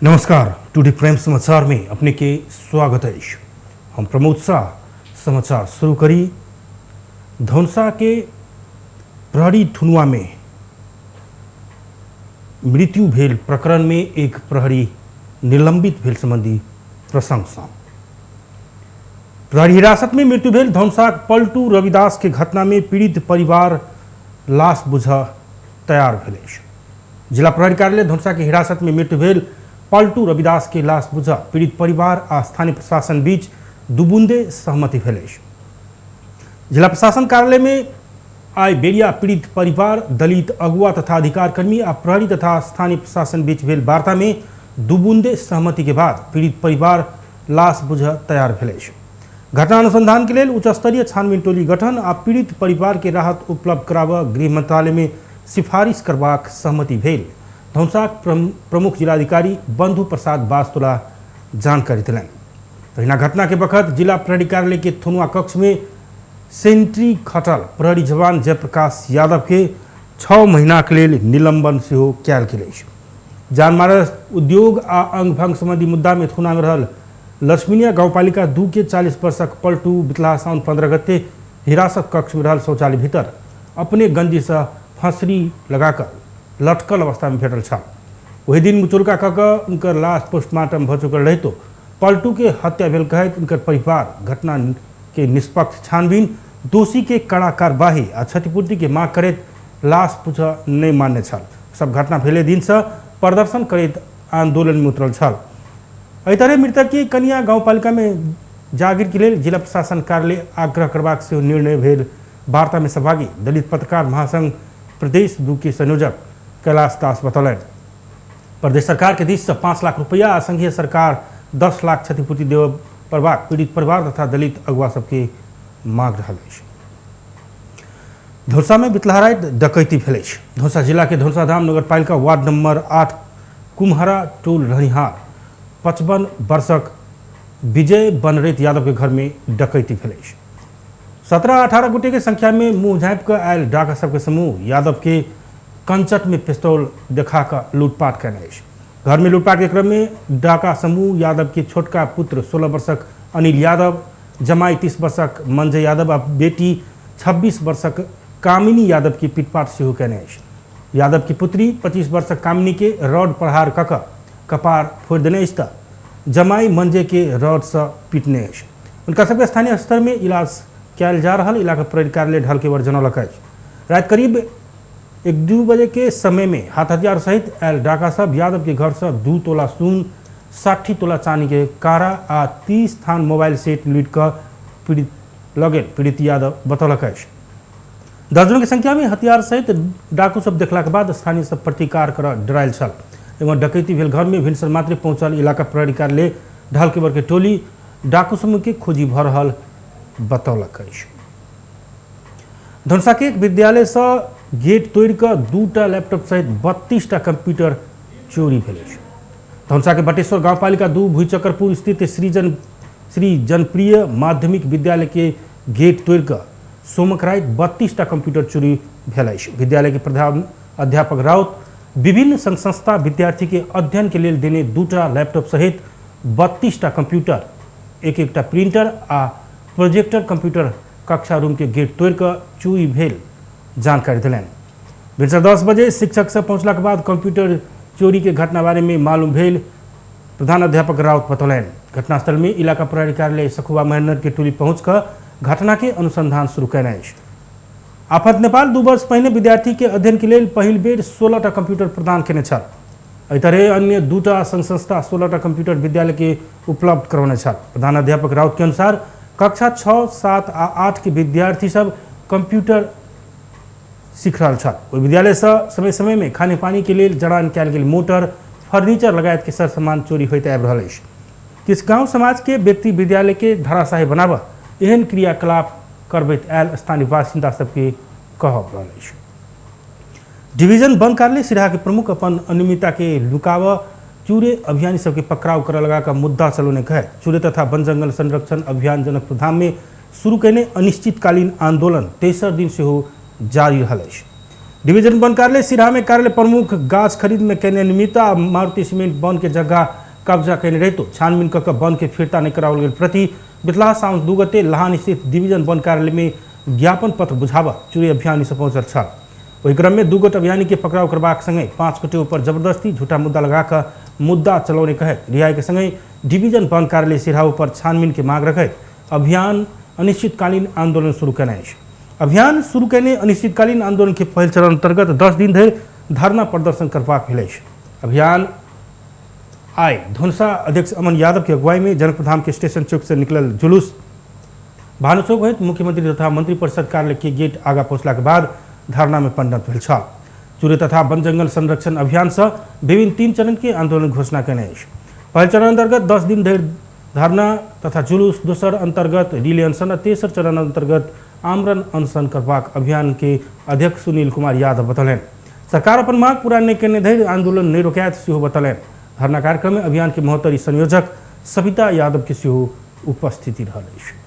नमस्कार, today prime समाचार में अपने के स्वागत है। हम प्रमोद शाह समाचार शुरू करी। धौंसा के प्रहरी थुनुआ में मृत्यु भेल प्रकरण में एक प्रहरी निलंबित भेल संबंधी प्रशंसा। प्रहरी हिरासत में मृत्यु भेल धौंसा पलटू रविदास के घटना में पीड़ित परिवार लाश बुझ तैयार भेल। जिला प्रहरी कार्यालय धौंसा के हिरासत में मृत्यु भेल पलटू रविदास के लाश बुझा पीड़ित परिवार आ स्थानीय प्रशासन बीच दुबुंदे सहमति भेल। जिला प्रशासन कार्यालय में आइ बेरिया पीड़ित परिवार, दलित अगुआ तथा अधिकारकर्मी आ प्रहरी तथा स्थानीय प्रशासन बीच भेल वार्ता में दुबुंदे सहमति के बाद पीड़ित परिवार लाश बुझ तैयार भेल। घटना अनुसंधान के लेल उच्च स्तरीय छानबीन टोली गठन आ पीड़ित परिवार के राहत उपलब्ध कराबऽ गृह मंत्रालय में सिफारिश करबाक सहमति भेल। धौंसाक प्रमुख जिलाधिकारी बंधु प्रसाद बास्तोला जानकारी दिलनि। तहिना घटना के बखत जिला प्रहरी कार्यालय के थुनुआ कक्ष में सेंट्री खटल प्रहरी जवान जयप्रकाश यादव के 6 महीना के लेल निलंबन सेहो कयल गेल अछि। जानमार उद्योग आ अंगभंग संबंधी मुद्दा में थुना में रहल लक्ष्मीनिया गाउँपालिका 2 के 40 वर्षक पलटू बितला साउन 15 गते हिरासत कक्ष में रहल शौचालय भीतर अपने गंजी से फंसरी लगाकर लटकल अवस्था में भेटल छल। वही दिन मुचुलका कऽ कऽ उनकर लाश पोस्टमार्टम भऽ चुकल रहितो पलटू के हत्या भेल कहैत उनकर परिवार घटना के निष्पक्ष छानबीन, दोषी के कड़ा कार्यवाही आ क्षतिपूर्ति के मांग करैत लाश पूछऽ नहीं मानने छल। सब घटना भेले दिन से प्रदर्शन करैत आंदोलन में उतरल छल। एहि तरह मृतक के कनिया गाउँपालिका में जागीर के लेल जिला प्रशासन कार्यालय आग्रह करबाक सेहो निर्णय भेल। वार्ता में सहभागी दलित पत्रकार महासंघ प्रदेश 2 के संयोजक कैलाश दास बतौलनि। प्रदेश सरकार के दिस से 5 लाख रुपया आ संघीय सरकार 10 लाख क्षतिपूर्ति देव पड़बाक पीड़ित परिवार तथा दलित अगुआ सबके मांग रहल अछि। धौंसा में बितला राति डकैती भेल अछि। धौंसा जिला के धौंसाधाम नगरपालिका वार्ड नंबर 8 कुम्हरा टोल रहनिहार 55 वर्षक विजय बनरेत यादव के घर में डकैती भेल अछि। 17-18 गोटे के संख्या में मुँह झाँपि कऽ आयल डाका सबके समूह यादव के कंचट में पिस्तौल देखा कऽ लूटपाट कयने अछि। घर में लूटपाट के क्रम में डाका समूह यादव के छोटका पुत्र 16 वर्षक अनिल यादव, जमाई 30 वर्षक मंजय यादव आ बेटी 26 वर्षक कामिनी यादव की पिटपाट सेहो कयने अछि। यादव की पुत्री 25 वर्षक कामिनी के रॉड प्रहार कऽ कऽ कपार फोड़ि देने अछि तऽ जमाई मंजय के रॉड से पीटने अछि। हुनका सबके स्थानीय स्तर में इलाज कयल जा रहल इलाका प्रहरी कार्यालय ढलकेवर जनौलक अछि। राति करीब 1-2 बजे के समय में हाथ हथियार सहित आयल डाका सब यादव के घर से 2 तोला सोन, 60 तोला चांदी के कारा आ 30 थान मोबाइल सेट लूट कऽ पीड़ित लगेल पीड़ित यादव बतौलक अछि। दर्जनों के संख्या में हथियार सहित डाकू सब देखला के बाद स्थानीय सब प्रतिकार कर डरायल छल। एवं डकैती भेल घर में भिनसर मात्रे पहुंचल इलाका प्रहरी कार्यालय ढालकेवर के टोली डाकू समूह के खोजी भऽ रहल बतौलक अछि। धनुषा के एक विद्यालय से गेट तोड़ि कऽ 2टा लैपटॉप सहित 32टा कंप्यूटर चोरी भेल अछि। धनुषा के बटेश्वर गाउँपालिका 2 भुईचक्करपुर स्थित श्री जनप्रिय माध्यमिक विद्यालय के गेट तोड़ि कऽ सोमक राति 32टा कंप्यूटर चोरी भेल अछि। विद्यालय के प्रधान अध्यापक राउत विभिन्न संघ संस्था विद्यार्थी के अध्ययन के लेल देने 2टा लैपटॉप सहित 32टा कंप्यूटर, 1-1टा प्रिंटर आ प्रोजेक्टर कंप्यूटर कक्षा रूम के गेट तोड़ि कऽ चोरी भेल जानकारी दिलनि। भिनसर 10 बजे शिक्षक सब पहुँचला के बाद कंप्यूटर चोरी के घटना बारे में मालूम भेल प्रधान अध्यापक राउत बतौलनि। घटनास्थल में इलाका प्रहरी कार्यालय सखुआ महेंद्र के टोली पहुँच कऽ घटना के अनुसंधान शुरू कयने अछि। आफत नेपाल 2 वर्ष पहिने विद्यार्थी के अध्ययन के लेल पहिल बेर 16टा कंप्यूटर प्रदान केने छल। एहि तरह अन्य 2टा संघ संस्था 16टा कंप्यूटर विद्यालय के उपलब्ध करौने छल। प्रधान अध्यापक राउत के अनुसार कक्षा 6, 7 आ 8 के विद्यार्थी सब कंप्यूटर सीख रहल छल। ओहि विद्यालय से समय समय में खाने पानी के लेल जड़ान कयल गेल मोटर, फर्नीचर लगायत के सर सामान चोरी होइत आबि रहल अछि। किछु गांव समाज के व्यक्ति विद्यालय के धराशायी बनाबऽ एहन क्रियाकलाप करबैत आयल स्थानीय बासिन्दा सबके कहब रहल अछि। डिवीजन वन कार्यालय सिराहा के प्रमुख अपन अनियमितता के लुकाबऽ चूरे अभियानी सबके पकड़ाव करऽ लगा कऽ मुद्दा चलौने कहैत चूरे तथा वन जंगल संरक्षण अभियान जनकपुर धाम में शुरू कयने अनिश्चितकालीन आंदोलन तेसर दिन सेहो जारी रहल अछि। डिवीजन वन कार्यालय सिरहा में कार्यालय प्रमुख गाछ खरीद में केने निमित्त आ मारुति सीमेंट वन के जगह कब्जा केने रहितो छानबीन कऽ वन के फिर्ता नहि कराओल गेल प्रति बितला साउन 2 गते लहान स्थित डिवीजन वन कार्यालय में ज्ञापन पत्र बुझाबऽ चुरे अभियानी से पहुंचल छल। ओहि क्रम में 2 गोट अभियानी के पकड़ाव करबाक संगे 5 गोटे ऊपर जबरदस्ती झूठा मुद्दा लगाकर मुद्दा चलौने कहैत रिहाई के संगे डिवीजन वन कार्यालय सिरहा ऊपर छानबीन के मांग रखैत अभियान अनिश्चितकालीन आंदोलन शुरू केने अछि। अभियान शुरू केने अनिश्चितकालीन आंदोलन के पहिल चरण अंतर्गत 10 दिन धरि धरना प्रदर्शन करबाक भेल अछि। अभियान आइ धनुषा अध्यक्ष अमन यादव के अगुवाई में जनकपुरधाम के स्टेशन चौक से निकलल जुलूस भानु चौक होइत मुख्यमंत्री तथा मंत्री परिषद कार्यालय के गेट आगा पहुंचला के बाद धरना में परिणत भेल छल। चूरे तथा वन जंगल संरक्षण अभियान से विभिन्न 3 चरण के आंदोलन घोषणा केने अछि। पहिल चरण अंतर्गत 10 दिन धरि धरना तथा जुलूस, दोसर अंतर्गत रिले अनशन आ तेसर चरण अंतर्गत आमरण अनशन करबाक अभियान के अध्यक्ष सुनील कुमार यादव बतौलनि। सरकार अपन मांग पूरा नहि केने धरि आंदोलन नहि रोकायत सेहो बतौलनि। धरना कार्यक्रम में अभियान के महोत्तरी संयोजक सविता यादव के सेहो उपस्थिति रहल अछि।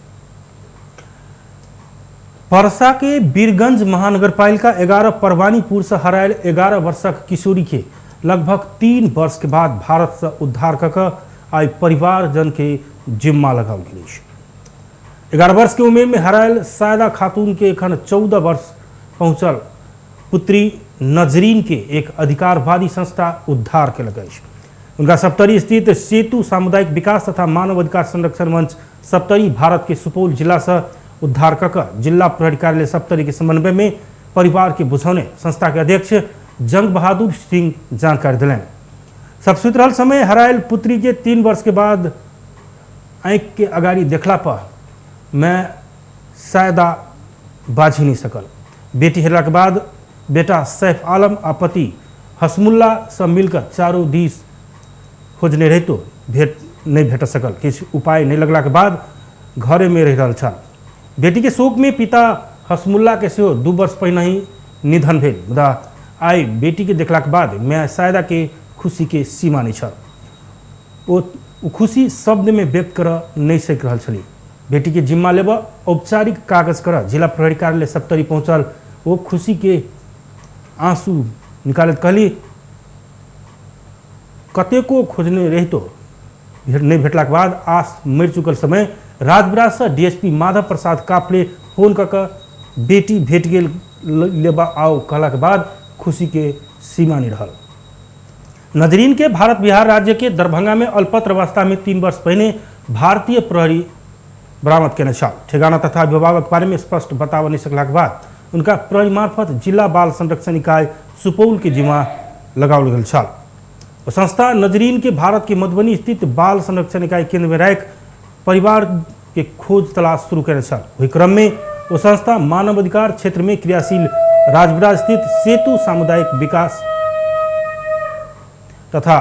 परसा के बीरगंज महानगरपालिका 11 परवानीपुर से हरायल 11 वर्षक किशोरी के लगभग 3 वर्ष के बाद भारत से उद्धार कऽ आइ परिवारजन के जिम्मा लगाओल गेल अछि। 11 वर्ष के उम्र में हरायल सायदा खातून के एखन 14 वर्ष पहुंचल पुत्री नजरीन के एक अधिकारवादी संस्था उद्धार केलक अछि। उनका सप्तरी स्थित सेतु सामुदायिक विकास तथा मानव अधिकार संरक्षण मंच सप्तरी भारत के सुपौल जिला से उद्धार कऽ जिला प्रहरी कार्यालय सप्तरी के समन्वय में परिवार के बुझौने संस्था के अध्यक्ष जंग बहादुर सिंह जानकारी दिलनि। सब सुति रहल समय हरायल पुत्री के 3 वर्ष के बाद आँखि के अगाड़ी देखला पर मैं सायदा बाजी नहीं सकल। बेटी हेरला के बाद बेटा सैफ आलम आ पति हसमुल्ला से मिलकर चारों दिस खोजने रहितो भेट नहीं भेट सकल। किछु उपाय नहीं लगला के बाद घरे में रहि रहल छल। बेटी के शोक में पिता हसमुल्ला के सेहो 2 वर्ष पहिने ही निधन भेल, मुदा आइ बेटी के देखला के बाद मैं सायदा के खुशी के सीमा नहीं छल। ओ खुशी शब्द में व्यक्त कर नहीं सकि रहल छली। बेटी के जिम्मा लेब औपचारिक कागज कर जिला प्रहरी कार्यालय सप्तरी पहुंचल। वो खुशी के आंसू निकालैत कहली, कतेको खोजने रहितो नहीं भेटला के बाद आस मरि चुकल समय राजविराज से डीएसपी माधव प्रसाद काफले फोन कऽ कऽ बेटी भेट गेल लेबा आओ कहला के बाद खुशी के सीमा नहीं रहल। नजरीन के भारत बिहार राज्य के दरभंगा में अल्पत्र अवस्था में 3 वर्ष पहले भारतीय प्रहरी बरामद केने छल। ठेगाना तथा अभिभावक बारे में स्पष्ट बताव नहीं सकला के बाद उनका प्रहरी मार्फत जिला बाल संरक्षण इकाई सुपौल के जिम्मा लगाओल गेल छल। संस्था नजरीन के भारत के मधुबनी स्थित बाल संरक्षण इकाई केंद्र में राखि परिवार के खोज तलाश शुरू केने छल। ओहि क्रम में वो संस्था मानव अधिकार क्षेत्र में क्रियाशील राजविराज स्थित सेतु सामुदायिक विकास तथा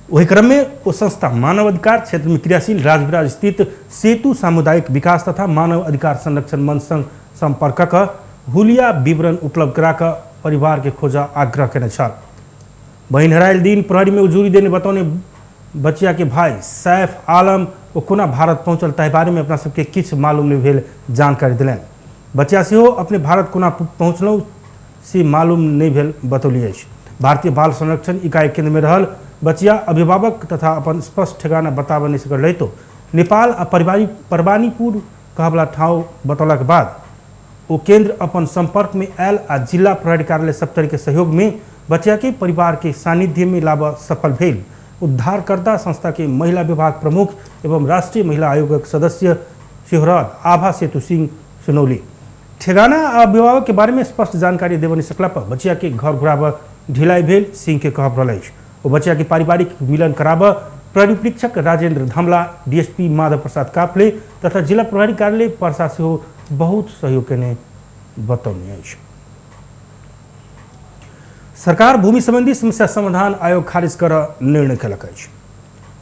ओहि क्रम में वो संस्था मानव अधिकार क्षेत्र में क्रियाशील राजविराज स्थित सेतु सामुदायिक विकास तथा मानव अधिकार संरक्षण मंच संग संपर्क क हुलिया विवरण उपलब्ध करा कऽ परिवार के खोजा आग्रह केने छल। बहिन हरायल दिन प्रहरी में उजूरी देने बतौने बचिया के भाई सैफ आलम ओ कोना भारत पहुंचल ताहि बारे में अपना सबके किछु मालूम नहीं भेल जानकारी दिलनि। बचिया सेहो अपने भारत कोना पहुँचलहुँ से मालूम नहीं भेल बतौली अछि। भारतीय बाल संरक्षण इकाई केंद्र में रहल बचिया अभिभावक तथा अपन स्पष्ट ठेगाना बताबऽ नहीं सकल रहितो नेपाल आ परवानीपुर कहबला ठाउँ बतौलाक बाद ओ केंद्र अपन संपर्क में आयल आ जिला प्रहरी कार्यालय सप्तरी के सहयोग में बचिया के परिवार के सानिध्य में लाबऽ सफल भेल। उद्धारकर्ता संस्था के महिला विभाग प्रमुख एवं राष्ट्रीय महिला आयोगक सदस्य सेहो रहल आभा सेतु सिंह सुनौली। ठेगाना आ अभिभावक के बारे में स्पष्ट जानकारी देबऽ नहीं सकला पर बचिया के घर घुराबऽ ढिलाई भेल सिंह के कहब रहल अछि। ओ बचिया के पारिवारिक मिलन कराबऽ प्रहरी उपरीक्षक राजेंद्र धमला, डीएसपी माधव प्रसाद काफले तथा जिला प्रहरी कार्यालय परसा सेहो बहुत सहयोग केने बतौने अछि। सरकार भूमि संबंधी समस्या समाधान आयोग खारिज कर निर्णय केलक अछि।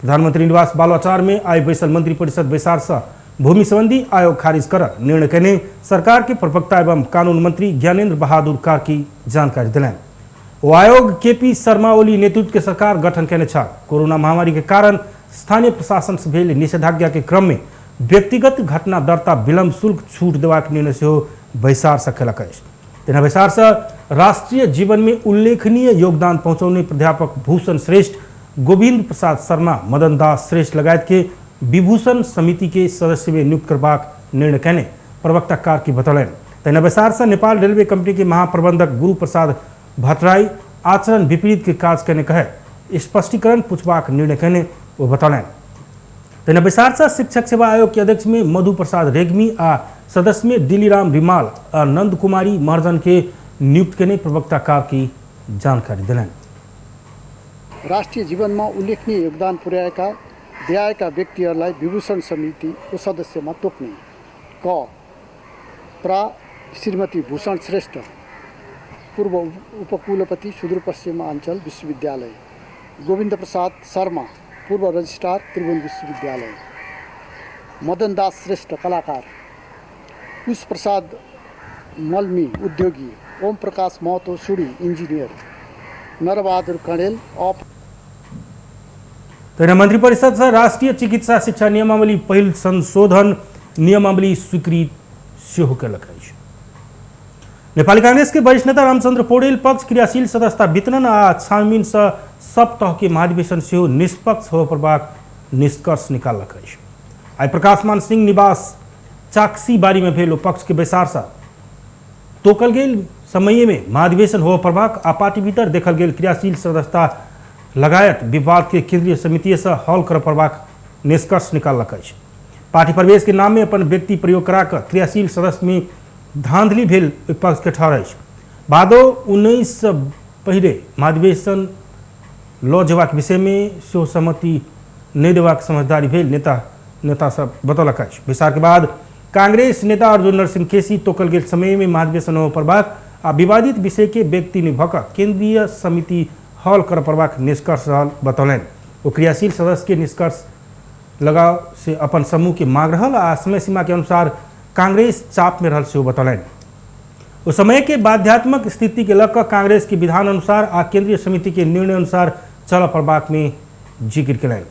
प्रधानमंत्री निवास बालवाटार में आइ बैसल मंत्री परिषद बैसार से भूमि संबंधी आयोग खारिज कर निर्णय केने सरकार के प्रवक्ता एवं कानून मंत्री ज्ञानेन्द्र बहादुर कार्की जानकारी दिलनि। ओ आयोग केपी शर्मा ओली नेतृत्व के सरकार गठन केने छल। कोरोना महामारी के कारण स्थानीय प्रशासन से भेल निषेधाज्ञा के क्रम में व्यक्तिगत घटना दर्ता विलंब शुल्क छूट देबाक निर्णय सेहो बैसार से केलक अछि। तहिना बैसार से राष्ट्रीय जीवन में उल्लेखनीय योगदान पहुँचौने प्राध्यापक भूषण श्रेष्ठ, गोविंद प्रसाद शर्मा, मदन दास श्रेष्ठ लगायत के विभूषण समिति के सदस्य में नियुक्त करबाक निर्णय केने प्रवक्ता कार्की बतौलनि। तहिना बैसार से नेपाल रेलवे कंपनी के महाप्रबंधक गुरु प्रसाद भट्टराई आचरण विपरीत के काज केने कहे स्पष्टीकरण पूछबाक निर्णय केने ओ बतौलनि। तहिना बैसार से शिक्षक सेवा आयोग के अध्यक्ष में मधु प्रसाद रेग्मी आ सदस्य में दिलीराम रिमाल आ नंद कुमारी महर्जन के नियुक्त केने प्रवक्ता कार्की जानकारी दिलनि। राष्ट्रिय जीवनमा उल्लेखनीय योगदान पुर्याएका दियाएका व्यक्तिहरूलाई विभूषण समितिको सदस्यमा तोक्ने। क प्रा श्रीमती भूषण श्रेष्ठ, पूर्व उपकुलपति सुदूरपश्चिमाञ्चल विश्वविद्यालय, गोविन्द प्रसाद शर्मा, पूर्व रजिस्ट्रार त्रिभुवन विश्वविद्यालय, मदन दास श्रेष्ठ कलाकार, कुश प्रसाद मल्मी उद्योगी, ओम प्रकाश महतो सुडी इन्जिनियर, नरबहादुर कणेल अप। तहिना मंत्रिपरिषद से राष्ट्रीय चिकित्सा शिक्षा नियमावली पहिल संशोधन नियमावली स्वीकृत सेहो केलक अछि। नेपाली कांग्रेस के वरिष्ठ नेता रामचंद्र पौडेल पक्ष क्रियाशील सदस्यता वितरण आ छानबीन से सब तह के महाधिवेशन सेहो निष्पक्ष होबय पड़बाक निष्कर्ष निकाललक अछि। आइ प्रकाशमान सिंह निवास चाकसी बारी में भेल ओ पक्ष के बैसार से तोकल गेल समय में महाधिवेशन होबय पड़बाक आ पार्टी भीतर देखल गेल क्रियाशील सदस्यता लगायत विवाद के केंद्रीय समिति से हल कर पड़बाक निष्कर्ष निकाललक अछि। पार्टी प्रवेश के नाम में अपन व्यक्ति प्रयोग कराकर क्रियाशील सदस्य में धांधली भेल पक्ष के ठहर अछि। बादो 19 से पहिले महाधिवेशन लऽ जेबाक विषय में सेहो सहमति नहि देबाक समझदारी भेल नेता सब बतौलक अछि। बैसार के बाद कांग्रेस नेता अर्जुन नरसिंह केसी तोकल गेल समय में महाधिवेशन होबय पड़बाक आ विवादित विषय के व्यक्ति नहि भऽ कऽ केंद्रीय समिति हल कर पड़बाक निष्कर्ष रहल बतौलनि। ओ क्रियाशील सदस्य के निष्कर्ष लगाव से अपन समूह के मांग रहल आ समय सीमा के अनुसार कांग्रेस चाप में रहल सेहो बतौलनि। ओ समय के बाध्यात्मक स्थिति के लऽ कऽ कांग्रेस के विधान अनुसार आ केंद्रीय समिति के निर्णय अनुसार चलय पड़बाक में जिक्र केलनि।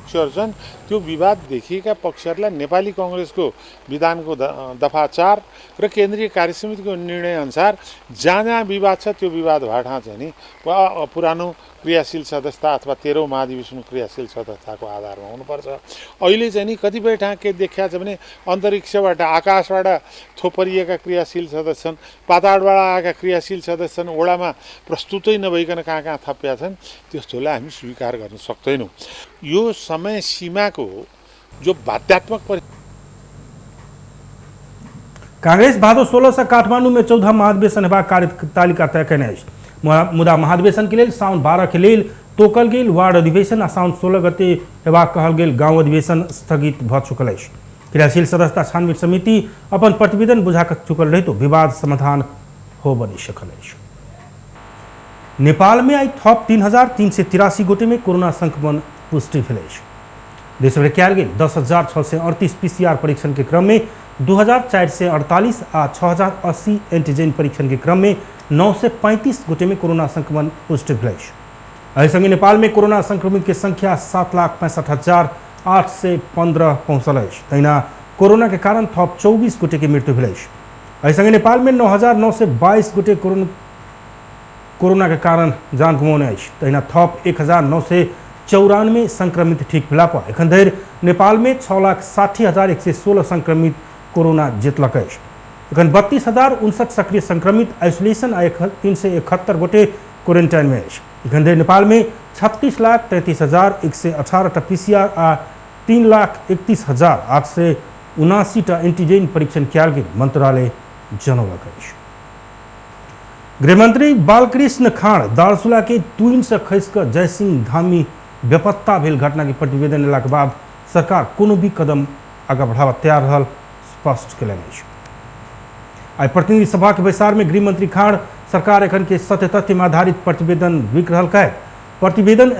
पक्षहरू छन् त्यो विवाद देखिएका पक्षहरूलाई नेपाली कङ्ग्रेसको विधानको दफा 4 र केन्द्रीय कार्यसमितिको निर्णय अनुसार जहाँ जहाँ विवाद छ त्यो विवाद भाटाँ चाहिँ नि पुरानो क्रियाशील सदस्यता अथवा 13औं महाधिवेशनको क्रियाशील सदस्यताको आधारमा हुनुपर्छ। अहिले चाहिँ नि कतिपय ठाउँ के देखिया छ भने अन्तरिक्षबाट आकाशबाट थोपरिएका क्रियाशील सदस्य छन्, पातालबाट आएका क्रियाशील सदस्य छन्, ओडामा प्रस्तुतै नभइकन कहाँ कहाँ थपिया छन्, त्यस्तोलाई हामी स्वीकार गर्न सक्दैनौँ। यो समय सीमाको जो बाध्यात्मक कांग्रेस भादो 16 से काठमांडू में 14 महाधिवेशन हेबाक कार्यतालिका तय केने अछि। मुदा महाधिवेशन के लेल साउन 12 के लेल तोकल गेल वार्ड अधिवेशन आ साउन 16 गते हेबाक कहल गेल गांव अधिवेशन स्थगित भऽ चुकल अछि। क्रियाशील सदस्यता छानबीन समिति अपन प्रतिवेदन बुझा कऽ चुकल रहितो विवाद समाधान हो नहि सकल अछि। नेपाल में आइ थप 3383 गोटे में कोरोना संक्रमण पुष्टि भेल अछि। देशभरि कयल गेल 10,638 पीसीआर परीक्षण के क्रम में 2,448 आ 6,080 एंटीजन परीक्षण के क्रम में 935 गोटे में कोरोना संक्रमण पुष्टि भेल अछि। एहि संगे नेपाल में कोरोना संक्रमित के संख्या 7,65,815 पहुँचल अछि। तहिना कोरोना के कारण थप 24 गोटे के मृत्यु भेल अछि। एहि संगे नेपाल में 9,922 गोटे कोरोना के कारण जान गुमौने अछि। तहिना थप 1,994 संक्रमित ठीक भेला पर एखन धरि नेपाल में 6,60,116 संक्रमित कोरोना जितलक अछि। एखन 32,059 सक्रिय संक्रमित आइसोलेशन आ 371 गोटे क्वारेंटाइन में अछि। एखन धरि नेपाल में 36,33,118 टा पीसीआर आ 3,31,879 टा एंटीजन परीक्षण कयल गेल मंत्रालय जनौलक अछि। गृहमंत्री बालकृष्ण खाँड दार्चुला के तुइन से खसि कऽ जयसिंह धामी बेपत्ता भेल घटना के प्रतिवेदन एलाक बाद सरकार कोनो भी कदम आगाँ बढ़ावा तैयार रहल स्पष्ट केलनि अछि। आइ प्रतिनिधि सभा के बैसार में गृहमंत्री खाँड सरकार एखन के सत्य तथ्य में आधारित प्रतिवेदन विक रहल कहैत प्रतिवेदन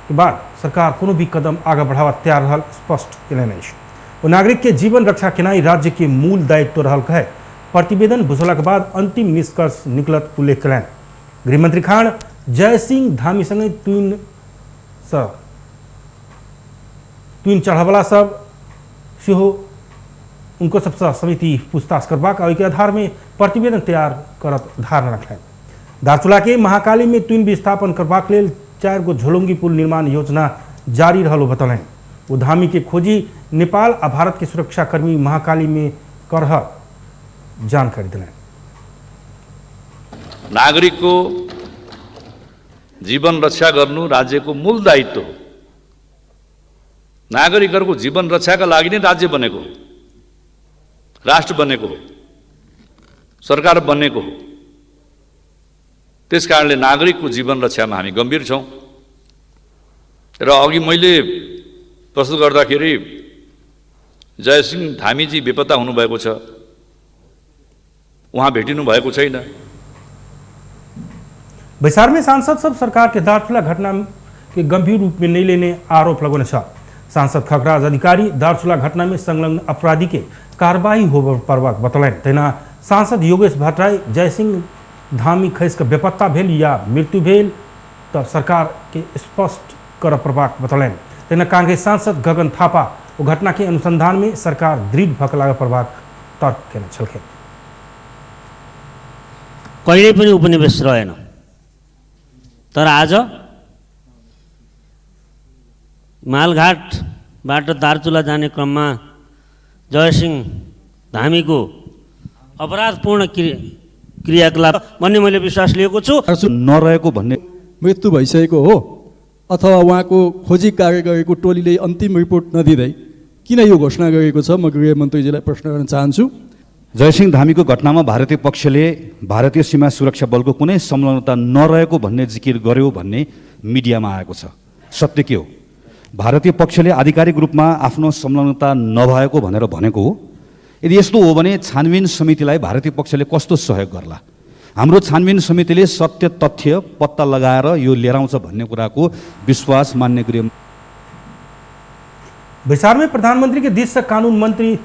के बाद सरकार कोनो भी कदम आगा बढ़ावा तैयार रहल स्पष्ट केलनि अछि। ओ नागरिक के जीवन रक्षा केनाइ राज्य के मूल दायित्व रहल कहे प्रतिवेदन बुझला के बाद अंतिम निष्कर्ष निकलत उल्लेख केलनि। गृहमंत्री खान जय सिंह धामी संगे तुइन चढ़ावला सब सेहो उनको सबसँ समिति पूछताछ करबाक आ ओहिके आधार में प्रतिवेदन तैयार करत धारणा रखलनि। दार्चुला के महाकाली में तुइन विस्थापन करबाक लेल 4 गो झोलुंगी पुल निर्माण योजना जारी रहल बतौलनि। ओ धामी के खोजी नेपाल आ भारत के सुरक्षाकर्मी महाकाली में करह जानकारी दिलनि। नागरिकको जीवन रक्षा गर्नु राज्यको मूल दायित्व हो। नागरिकहरूको जीवन रक्षाका लागि नै राज्य बनेको हो, राष्ट्र बनेको हो, सरकार बनेको हो। त्यसकारणले नागरिकको जीवन रक्षामा हामी गम्भीर छौँ। र अघि मैले प्रस्तुत गर्दाखेरि जयसिंह धामीजी बेपत्ता हुनुभएको छ, उहाँ भेटिनु भएको छैन। बैसार में सांसद सब सरकार के दार्चुला घटना के गंभीर रूप में नहीं लेने आरोप लगौने छ। सांसद खगराज अधिकारी दार्चुला घटना में संलग्न अपराधी के कार्रवाई होबे पड़बाक बतौलनि। तहिना सांसद योगेश भट्टराई जयसिंह धामी खसि कऽ बेपत्ता भेल या मृत्यु भेल तऽ सरकार के स्पष्ट करऽ पड़बाक बतौलनि। तहिना कांग्रेस सांसद गगन थापा ओ घटना के अनुसंधान में सरकार दृढ़ भऽ कऽ लागऽ पड़बाक तर्क केने छलखिन। कहिल्यै पनि उपनिवेश रहेन, तर आज मालघाटबाट दार्चुला जाने क्रममा जयसिंह धामीको अपराधपूर्ण क्रियाकलाप भन्ने मैले विश्वास लिएको छु। नरहेको भन्ने मृत्यु भइसकेको हो अथवा उहाँको खोजी कार्य गरेको टोलीले अन्तिम रिपोर्ट नदिँदै किन यो घोषणा गरेको छ, म गृहमन्त्रीजीलाई प्रश्न गर्न चाहन्छु। जयसिंह धामीको घटनामा भारतीय पक्षले भारतीय सीमा सुरक्षा बलको कुनै संलग्नता नरहेको भन्ने जिकिर गर्यो भन्ने मिडियामा आएको छ। सत्य के हो? भारतीय पक्षले आधिकारिक रूपमा आफ्नो संलग्नता नभएको भनेर भनेको हो। यदि यस्तो हो भने छानबिन समितिलाई भारतीय पक्षले कस्तो सहयोग गर्ला? हाम्रो छानबिन समितिले सत्य तथ्य पत्ता लगाएर यो लिएर आउँछ भन्ने कुराको विश्वास मान्य गृह। बैसार में प्रधानमंत्री के this से कानून मंत्री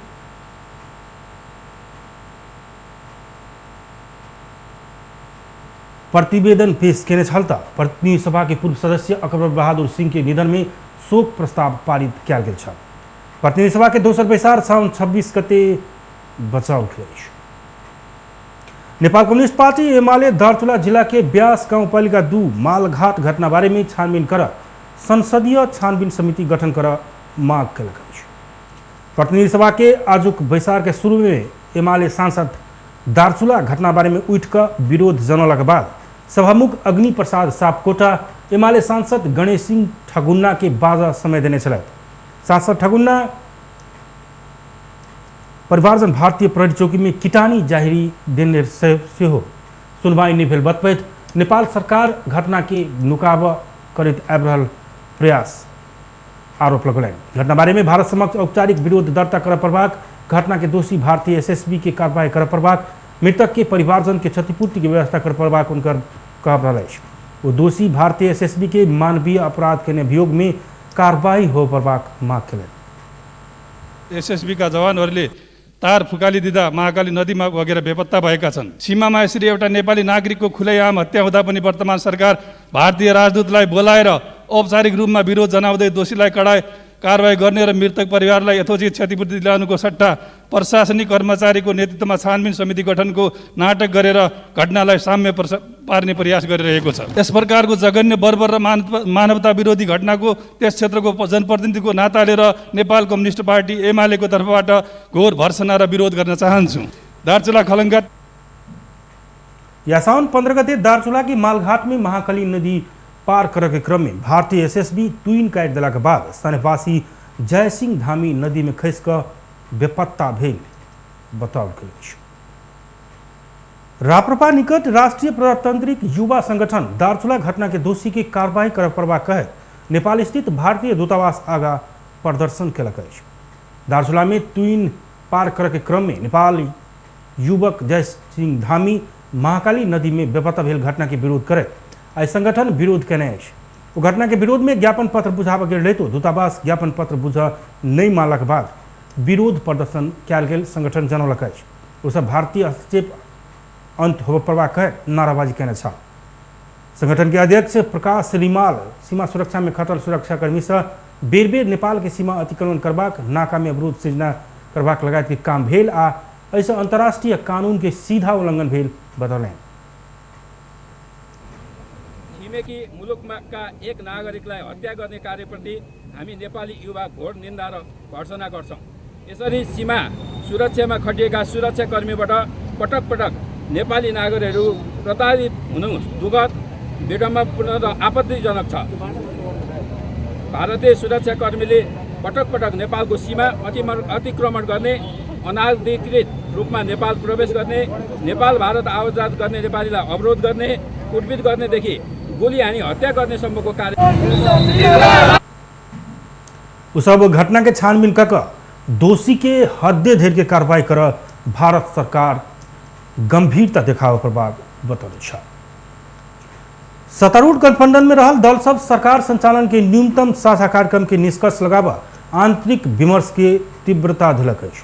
प्रतिवेदन पेश केने छल त प्रतिनिधि सभा के पूर्व सदस्य अकबर बहादुर सिंह के निधन में शोक प्रस्ताव पारित कयल गेल छल। प्रतिनिधि सभा के दोसर बैसार साउन 26 गते बचाओल गेल अछि। नेपाल कम्युनिस्ट पार्टी एमाले दार्चुला जिला के ब्यास गाउँपालिका 2 मालघाट घटना बारे में छानबिन कर संसदीय छानबिन समिति गठन कर माग केलक अछि। प्रतिनिधि सभा के आजुक बैसार के शुरू में एमाले सांसद दार्चुला घटना बारे में उठ कऽ विरोध जनौलाक बाद सभामुख अग्नि प्रसाद सापकोटा एमाले सांसद गणेश सिंह ठगुन्ना के बाजा समय देने छलथि। सांसद ठगुन्ना परिवारजन भारतीय प्रहरी चौकी में किटानी जाहिरी देने सेहो सुनवाई नहि भेल बतबैत नेपाल सरकार घटना के नुकाबऽ करैत आबि रहल प्रयास आरोप लगौलनि। घटना बारे में भारत समक्ष औपचारिक विरोध दर्ता करऽ पड़बाक, घटना के दोषी भारतीय एसएसबी के कार्रवाई करऽ पड़बाक, मृतक के परिवारजन के क्षतिपूर्ति के व्यवस्था करऽ पड़बाक हुनकर कहब रहल अछि। ओ दोषी भारतीय एसएसबी के मानवीय अपराध के अभियोग में कार्रवाई हो पड़बाक माग केलनि। एसएसबी का जवानहरूले तार फुकालिदिँदा महाकाली नदीमा बगेर बेपत्ता भएका छन्। सीमामा यसरी एउटा नेपाली नागरिकको खुलेआम हत्या हुँदा पनि वर्तमान सरकार भारतीय राजदूतलाई बोलाएर औपचारिक रूपमा विरोध जनाउँदै दोषीलाई कडा कारवाही गर्ने र मृतक परिवारलाई यथोचित क्षतिपूर्ति दिलाउनुको सट्टा प्रशासनिक कर्मचारीको नेतृत्वमा छानबिन समिति गठनको नाटक गरेर घटनालाई साम्य पार्ने प्रयास गरिरहेको छ। यस प्रकारको जघन्य बर्बर र मानवता विरोधी घटनाको त्यस क्षेत्रको जनप्रतिनिधिको नाताले र नेपाल कम्युनिस्ट पार्टी एमालेको तर्फबाट घोर भर्सना र विरोध गर्न चाहन्छु। दार्चुला खलङ्गा या साउन 15 गते दार्चुला के मालघाट में महाकाली नदी पार करे के क्रम में भारतीय एसएसबी तुइन काटि देलाक बाद स्थानीयवासी जयसिंह धामी नदी में खसि कऽ बेपत्ता भेल बताओल गेल अछि। राप्रपा निकट राष्ट्रिय प्रजातांत्रिक युवा संगठन दार्चुला घटना के दोषी के कार्रवाई करऽ पड़बाक कहैत नेपाल स्थित भारतीय दूतावास आगा प्रदर्शन केलक अछि। दार्चुला में तुइन पार करे के क्रम में नेपाली युवक जयसिंह धामी महाकाली नदी में बेपत्ता भेल घटना के विरोध करैत आइ संगठन विरोध केने अछि। ओ घटना के विरोध में ज्ञापन पत्र बुझाबऽ गेल रहितो दूतावास ज्ञापन पत्र बुझ नहि मानलाक बाद विरोध प्रदर्शन कयल गेल संगठन जनौलक अछि। ओ सब भारतीय हस्तक्षेप अंत होबय पड़बाक कहि नाराबाजी केने छल। संगठन के अध्यक्ष प्रकाश रिमाल सीमा सुरक्षा में खटल सुरक्षाकर्मी से बेर बेर नेपाल के सीमा अतिक्रमण करबाक, नाका में अवरोध सृजना करबाक लगायत के काम भेल आ एहिसँ अंतर्राष्ट्रीय कानून के सीधा उल्लंघन भेल बतौलनि। छिमेकी मुलुकका एक नागरिकलाई हत्या गर्ने कार्यप्रति हामी नेपाली युवा घोर निन्दा र भर्सना गर्छौँ। यसरी सीमा सुरक्षामा खटिएका सुरक्षाकर्मीबाट पटक पटक नेपाली नागरिकहरू प्रताडित हुनु दुःखद, विडम्बनापूर्ण र आपत्तिजनक छ। भारतीय सुरक्षाकर्मीले पटक पटक नेपालको सीमा अतिक्रमण गर्ने, अनाधिकृत रूपमा नेपाल प्रवेश गर्ने, नेपाल भारत आवाजात गर्ने नेपालीलाई अवरोध गर्ने, कुटपिट गर्नेदेखि गोली हानी हत्या गर्ने सम्मको कार्य। सब घटना के छानबीन कऽ दोषी के हदे धरि के कार्रवाई कर भारत सरकार गंभीरता देखाबऽ पड़बाक बतौने छल। सत्तारूढ़ गठबंधन में रहल दल सब सरकार संचालन के न्यूनतम साझा कार्यक्रम के निष्कर्ष लगाबऽ आंतरिक विमर्श के तीव्रता देलक अछि।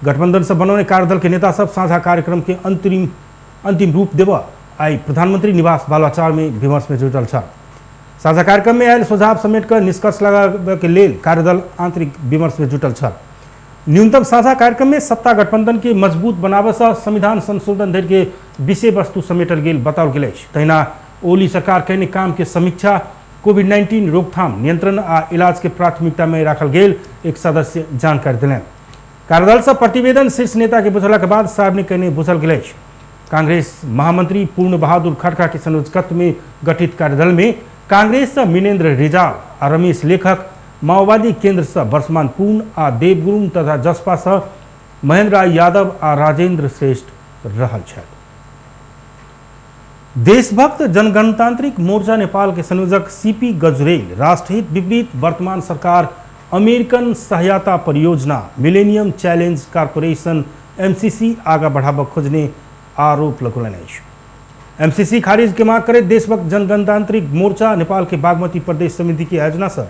गठबंधन से बनौने कार्यदल के नेता सब साझा कार्यक्रम के अंतिम रूप देबऽ आई प्रधानमंत्री निवास बालाचार में विमर्श में जुटल छल। साझा कार्यक्रम में आयल सुझाव समेट कर निष्कर्ष लगाबऽ के लेल कार्यदल आंतरिक विमर्श में जुटल छल। न्यूनतम साझा कार्यक्रम में सत्ता गठबंधन के मजबूत बनाबऽ सँ संविधान संशोधन धरि के विषय वस्तु समेटल गेल बताओल गेल अछि। तहिना ओली सरकार कयने काम के समीक्षा, कोविड-19 रोकथाम, नियंत्रण आ इलाज के प्राथमिकता में राखल गेल एक सदस्य जानकारी देलनि। कार्यदल से प्रतिवेदन शीर्ष नेता के बुझला के बाद सार्वजनिक कयने बुझल गेल अछि। कांग्रेस महामंत्री पूर्ण बहादुर खड़का के संयोजकत्व में गठित कार्यदल में कांग्रेस से मिनेन्द्र रिजाल आ रमेश लेखक, माओवादी केंद्र से वर्षमान पूर्ण आ देवगुरुङ तथा जसपा से महेंद्र यादव आ राजेंद्र श्रेष्ठ रहल छथि। देशभक्त जनगणतांत्रिक मोर्चा नेपाल के संयोजक सीपी गजुरेल राष्ट्रहित विपरीत वर्तमान सरकार अमेरिकन सहायता परियोजना मिलेनियम चैलेंज कॉरपोरेशन एमसीसी आगा बढ़ाबऽ खोजने आरोप लगौलनि अछि। एमसीसी खारिज के मांग करैत देशभक्त जनगणतांत्रिक मोर्चा नेपाल के बागमती प्रदेश समिति के आयोजना से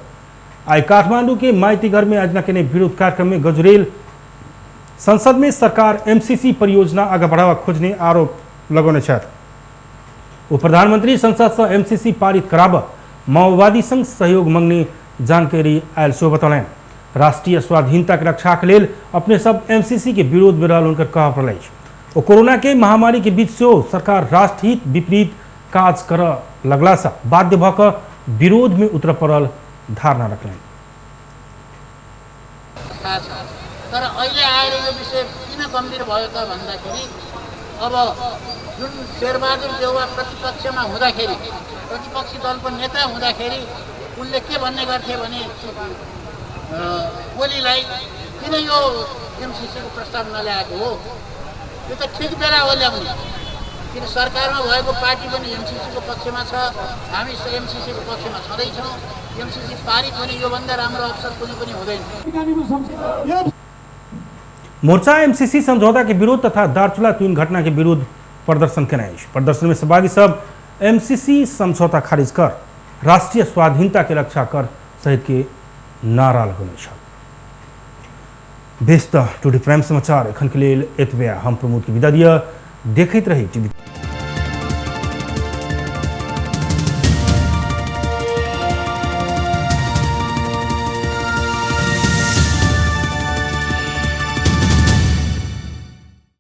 आई काठमांडू के माइतीघर में आयोजना केने विरोध कार्यक्रम में गजुरेल संसद में सरकार एमसीसी परियोजना आगा बढ़ावा खोजने आरोप लगौने छथि। वो प्रधानमंत्री संसद से एमसीसी पारित कराबऽ माओवादी संग सहयोग मंगने जानकारी आयल सेहो बतौलनि। राष्ट्रीय स्वाधीनता के रक्षा के लेल अपने सब एमसीसी के विरोध में रहल हुनकर कहब पड़ल अछि। ओ कोरोना के महामारी के बीच सेहो सरकार राष्ट्रहित विपरीत काज करऽ लगला से बाध्य भऽ कऽ विरोध में उतरऽ पड़ल धारणा रखलनि। तर अहिले आएर यो विषय किन गम्भीर भयो त भन्दाखेरि अब जुन शेरबहादुर देउवा प्रतिपक्षमा हुँदाखेरि, प्रतिपक्षी दलको नेता हुँदाखेरि उनले के भन्ने गर्थे भने ओलीलाई किन यो एमसीसीको प्रस्ताव नल्याएको हो, यो त ठिक बेला हो ल्याउने, किन सरकारमा भएको पार्टी पनि एमसीसीको पक्षमा छ, हामी एमसीसीको पक्षमा छँदैछौँ, एमसीसी पारित भने योभन्दा राम्रो अवसर कुनै पनि हुँदैन। मोर्चा एमसीसी समझौता के विरोध तथा दार्चुला 3 घटना के विरुद्ध प्रदर्शन केने अछि। प्रदर्शन में सहभागी सब एमसीसी समझौता खारिज कर राष्ट्रीय स्वाधीनता के रक्षा कर सहित के नारा लगौने छल। बेस त टुडे प्राइम समाचार एखन के लेल एतबे। हम प्रमोद के विदा दिअ, देखैत रही टीवी।